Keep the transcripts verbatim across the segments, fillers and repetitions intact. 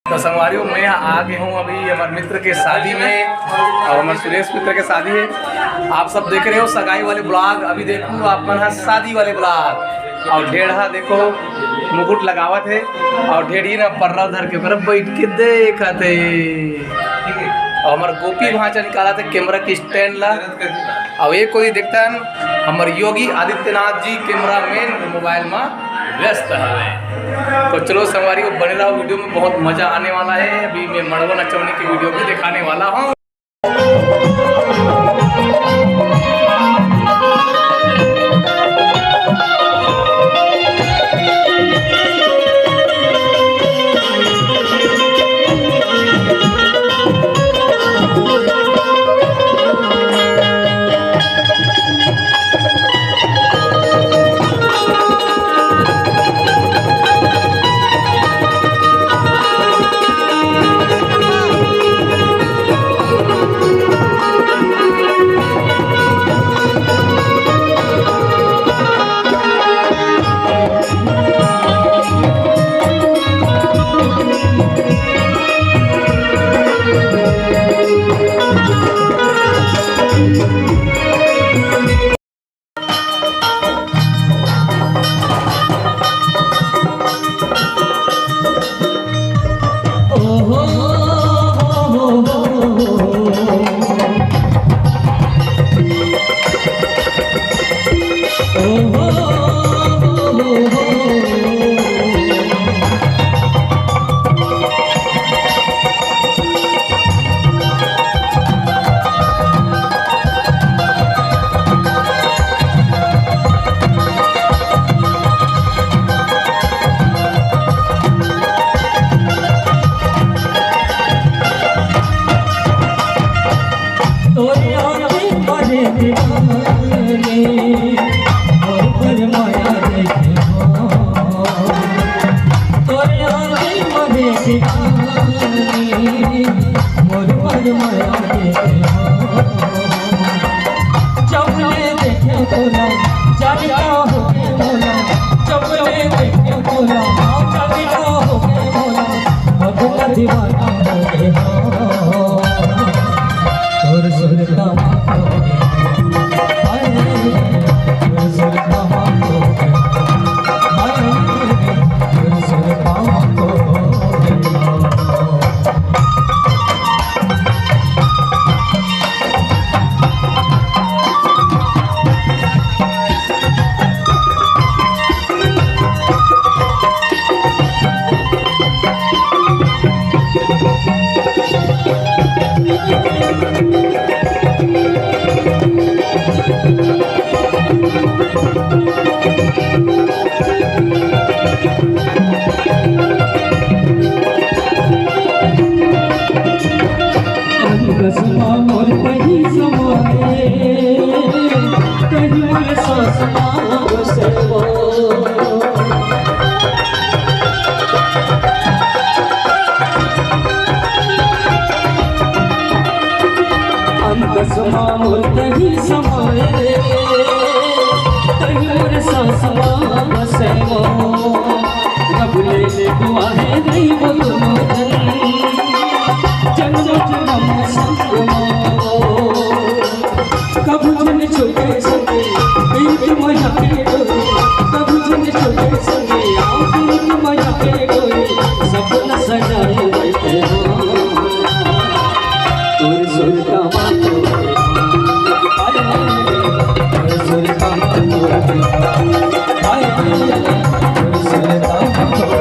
तो संगवारी हो, मैं आ गे हूँ अभी हमर मित्र के शादी में, अउ हमर सुरेश मित्र के शादी हे। आप सब देख रहे हो सगाई वाले vlog, अभी देखो आप मन ह शादी वाले vlog। अउ ढेढ़ा देखो मुकुट लगावत हे, अउ ढेढ़ी ना पर्रा धर के ओकरा बैठ के देखत हे। अउ हमर गोपी भांचा निकालत हे camera के stand ला। अउ एक कोई देखथन, हमर योगी आदित्यनाथ जी cameraman mobile मा व्यस्त हवे। तो चलो संगवारी हो, बने रहो video में, बहुत मजा आने वाला है। अभी मैं मड़वा नचवनी की video भी दिखाने वाला हूँ। तोरे आगे बड़े दीवाने, मोर पर माया देखे हो। तोरे आगे बड़े दीवाने, मोर पर माया देखे हो। जब ले देखे तोला, जाने का हो के बोला। जब ले देखे तोला, जाने का हो के बोला। अब का दीवाना हो गया। तोर सुरता मातो, हाय, तोर सुरता मातो, हाय, तोर सुरता मातो। अंगसमा मोर कहीं समाए, कहीं मोर सासमा बसेबो। अंगसमा मोर कहीं समाए, कहीं मोर सासमा बसेबो। रब ले ले दुआ है रही वो दोनों जन, जन्म जन्म संग हो। कभू जन छोटे संगे, प्रीत मजा के डोरी। कभू जन छोटे संगे, आओ प्रीत मजा के डोरी। सपना सजाए बैठे हो। तोर सुरता मातो, हाय, हाय, तोर सुरता मातो, हाय, हाय, तोर सुरता मातो।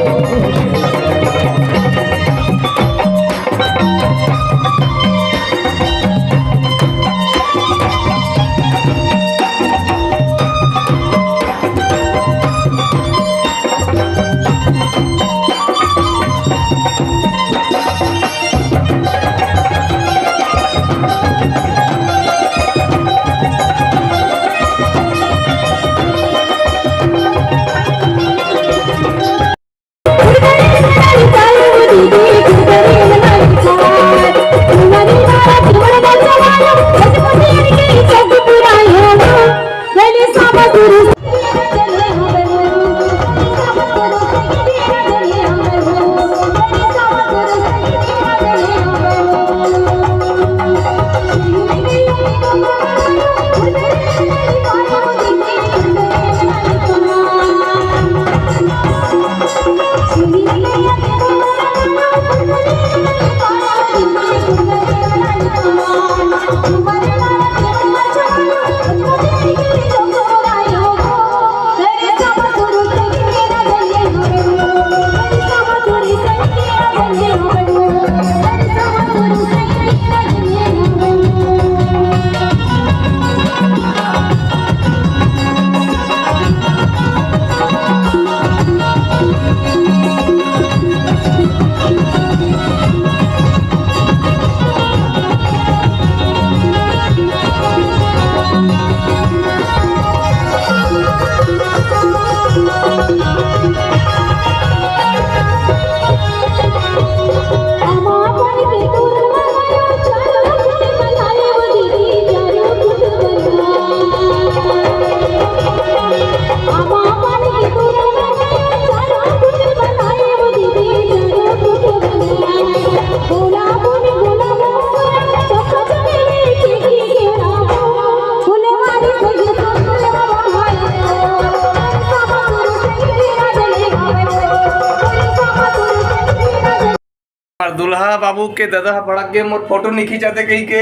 अउ दूल्हा बाबू के ददा ह भड़क गे, मोर फोटो नहीं खींचाते कही के।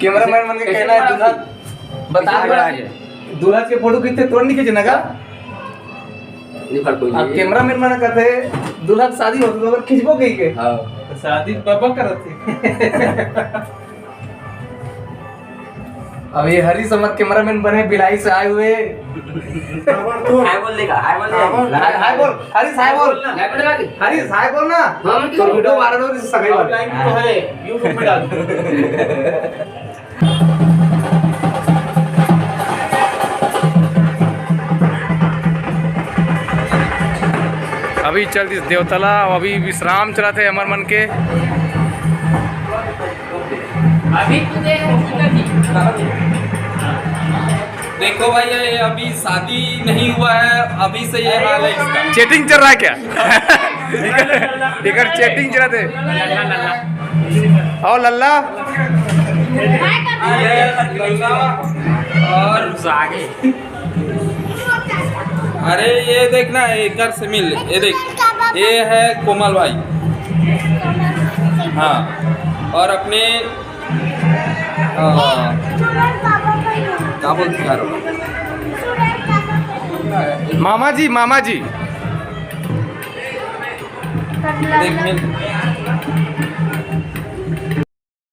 कैमरामैन मन के कहना है, दूल्हा बता, दूल्हा के फोटो खींचते, तोर नहीं खींचे ना का? नहीं, पर कोई अब नहीं। कैमरामैन मन कहते, दूल्हा के शादी होते तो खींचबो कही के। हाँ। तो शादी बाबा करत है। अब ये हरीश हमर कैमरामैन बने, भिलाई से आए हुए। हाय बोल देगा, हाय बोल देगा। हाय, हाय बोल, हरीश, हाय बोल। हाय बोल देगा। हरीश, हाय बोल ना। हाँ, मैं तो वीडियो वायरल हो रही है, सगाई वाले। ऑफलाइन तो है, YouTube पे डाल दो। अभी चल दिस देवतला, अभी विश्राम चलत हे हमर मन के। अभी तुझे देखो भैया, ये अभी शादी नहीं हुआ है, अभी से ये हाल है इसका। चैटिंग चल रहा है क्या? इकर, इकर चैटिंग चलत हे। अउ लल्ला। और अरे ये देखना, एकर से मिल, ये देख, ये है कोमल भाई। हाँ, और अपने, आ, का बोलते यार? मामा जी, मामा जी। देख, मिल।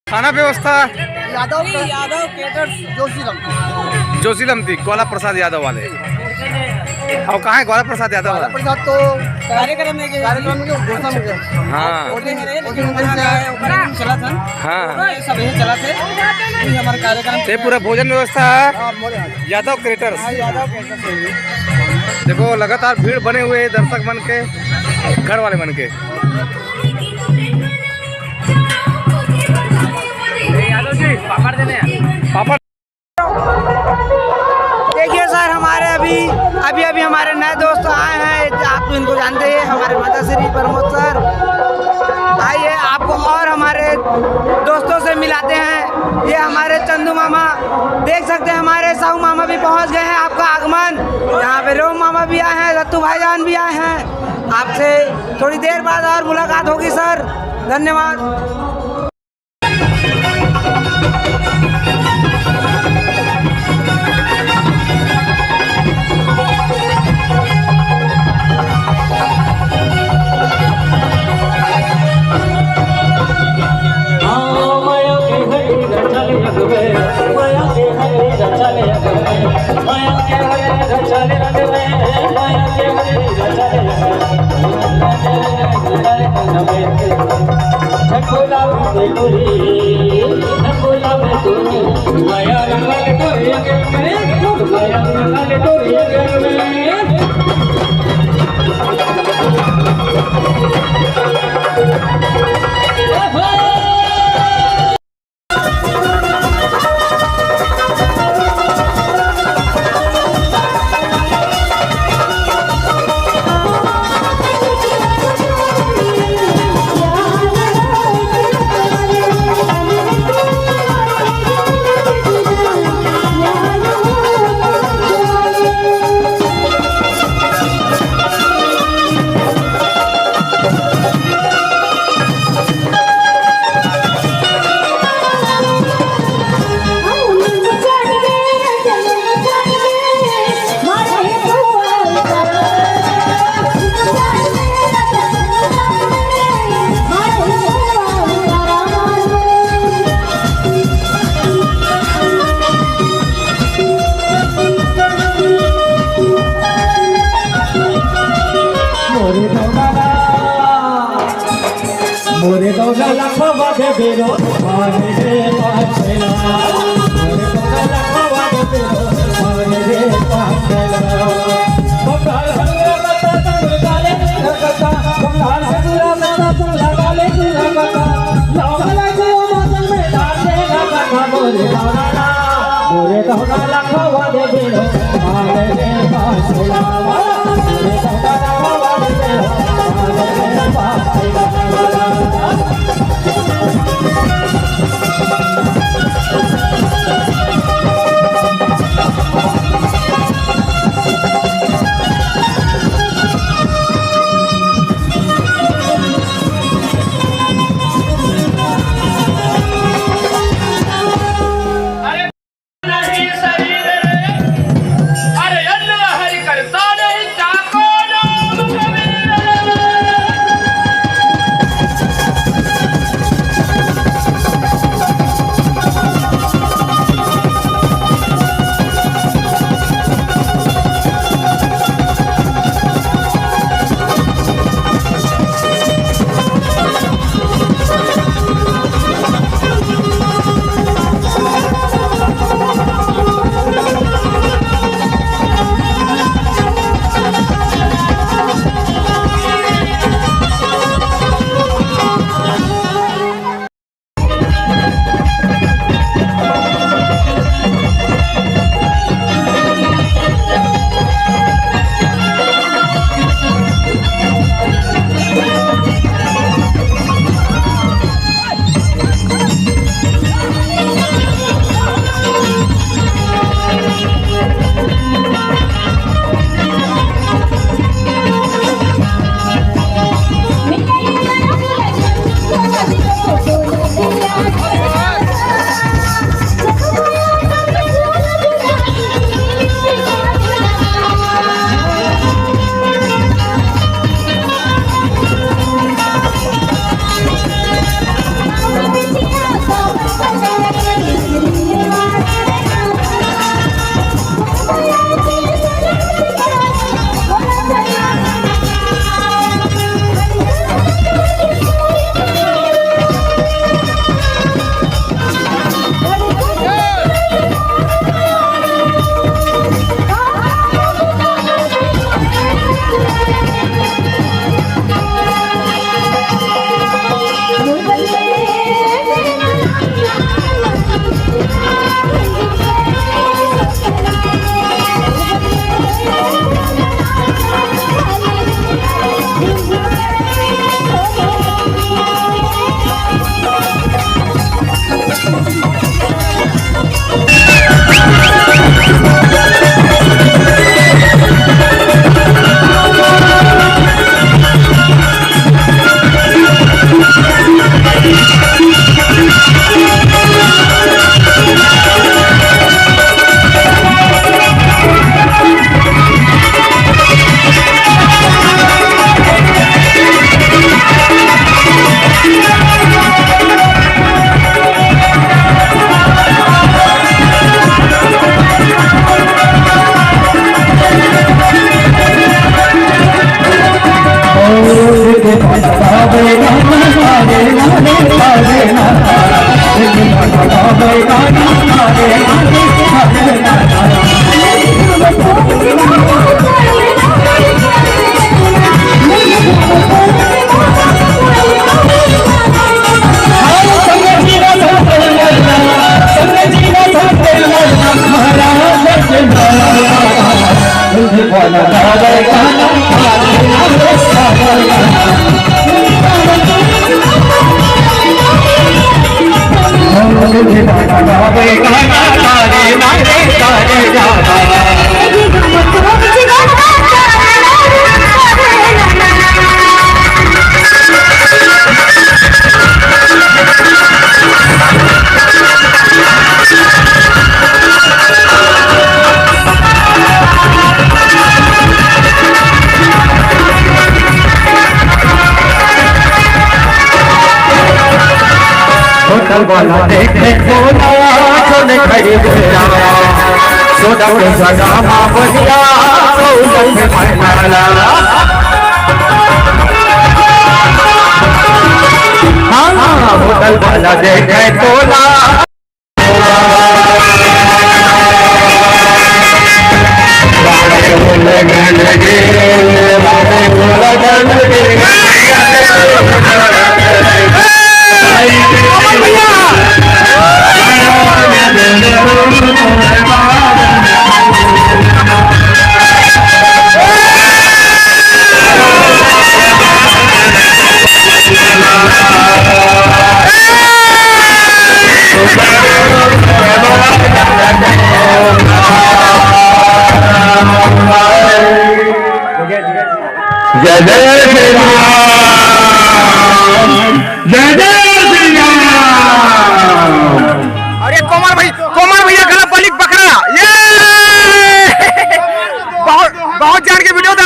खाना व्यवस्था? यादव, यादव केटर्स। जोशीलम। जोशीलम थी, गोला प्रसाद यादव वाले। अउ कहाँ है गोला प्रसाद यादव गोला वाला? प्रसाद तो कार्यक्रम में गए। कार्यक्रम में घोषणा में गए। हाँ। ओपनिंग, ओपनिंग दिन से है, ओपनिंग चला था। हाँ। ये सब यही चला थे। ये हमारे कार्यक्रम ते पूरा भोजन व्यवस्था है। हाँ, मोरे यहाँ। यादव क्रिएटर्स। हाँ, यादव क्रिएटर्स है। देखो, लगातार भीड़ बने हुए हैं दर्शक मन के, घर वाले मन के। यादव जी, पापड़ देने हैं। पापड़। देखिए सर, हमारे अभी, अभी, अभी हमारे नए दोस्त आए हैं, आप तो इनको जानते ही हैं, हमारे माता श्री प्रमोद सर। आइए, आपको और हमारे दोस्तों से मिलाते हैं। ये हमारे चंदू मामा, देख सकते हैं हमारे साहू मामा भी पहुंच गए हैं, आपका आगमन। यहाँ पे रोम मामा भी आए हैं, दत्तू भाईजान भी आए हैं। आपसे थोड़ी देर बाद और मुलाकात होगी सर। धन्यवाद। मोरे दौड़ा लखवा दे बेरो, मारे रे पाछला। मोरे दौड़ा लखवा दे बेरो, मारे रे पाछला। बंगाल हंगरा बता, तुम लगा ले, तुम लगा, बंगाल हंगरा बता, तुम लगा ले, तुम लगा। लगा ले, जो मौसम में डाल दे, लगा, मोरे दौड़ा। मोरे दौड़ा लखवा दे बेरो, मारे रे पाछला। मोरे दौड़ा लखवा दे बेरो, मारे रे पाछला। अरे नहीं शरीर रे, अरे अन्न हरि करता नहीं, चाको नाम कबीर रे। होटल वाला देखे सोना, सुन खरीद मेरा, सोना के सजा माँ बनिया, सोना के फैलाना। होटल वाला देखे तोला। जय जय श्री राम, जय जय श्री राम। अरे कोमल भाई, कोमल भैया गला पालिक पकड़ा, ये बहुत, बहुत जान के वीडियो था।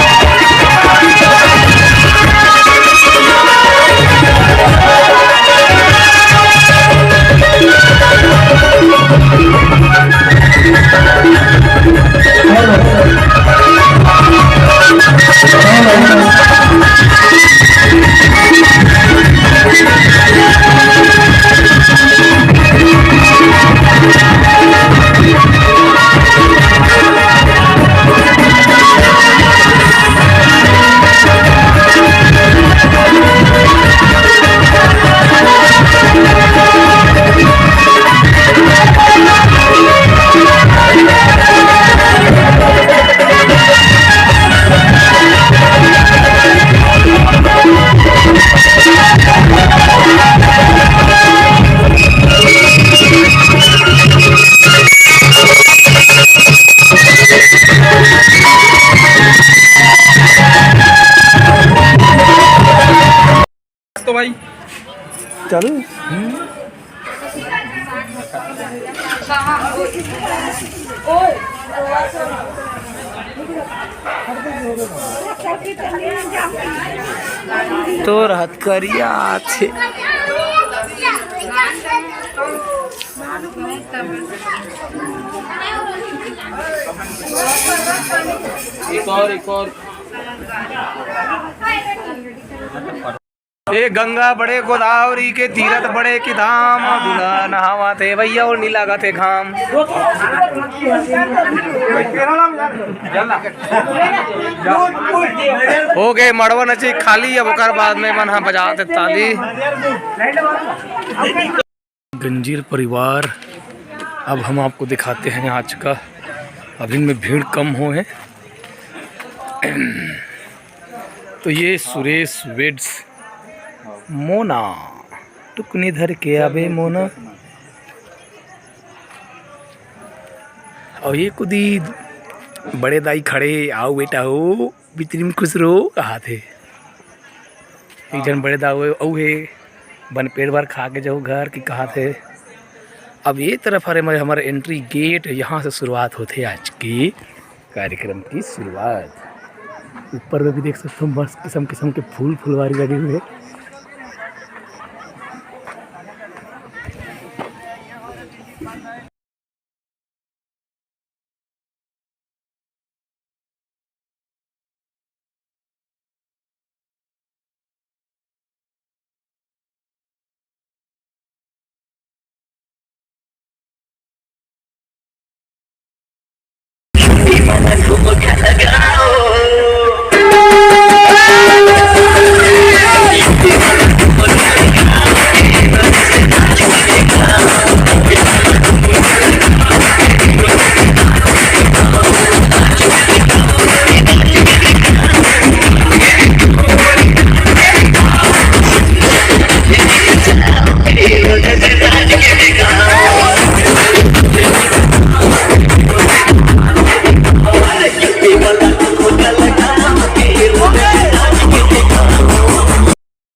तो भाई चल। तोर हाथ करिया आथे। एक और, एक और। ए गंगा बड़े गोदावरी के तीरथ बड़े की धाम, दूल्हा नहावत हे भैया अउ नी लागत हे घाम। हो गे मड़वा नची खाली, अब ओकर बाद में मन ह बजात हे ताली। गंजीर परिवार, अब हम आपको दिखाते हैं आज का। अभी इनमें भीड़ कम हो है। तो ये सुरेश वेड्स मोना, टुकनी धर के आबे मोना। और ये कुदी बड़े दाई खड़े, आओ बेटा हो, बितरी में खुश रहो, कहा थे। एक जन बड़े दाऊ अउ हे, बन पेट भर खा के जाओ घर की कहा थे। अब ये तरफ हरे हमारे, हमारा एंट्री गेट, यहाँ से शुरुआत होते आज की कार्यक्रम की शुरुआत। ऊपर में भी देख सकते हो मस्त किस्म किस्म के फूल फुलवारी लगे हुए हैं।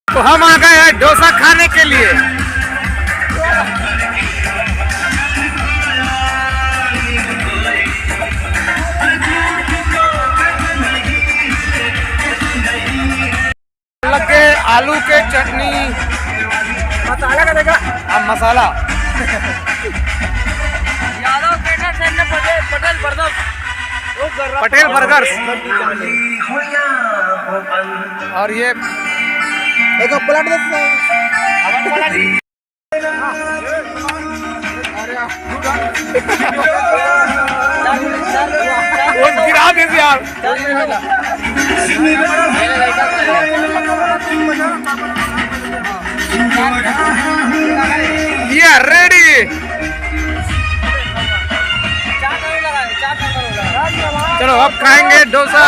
तो हम आ गए हैं डोसा खाने के लिए। लगे आलू के चटनी, मसाला का देखा? अब masala. Yadav caterers and Patel, Patel brothers. Patel burgers. और ये एक प्लेट दे। यार। ये रेडी। चलो, अब खाएंगे डोसा।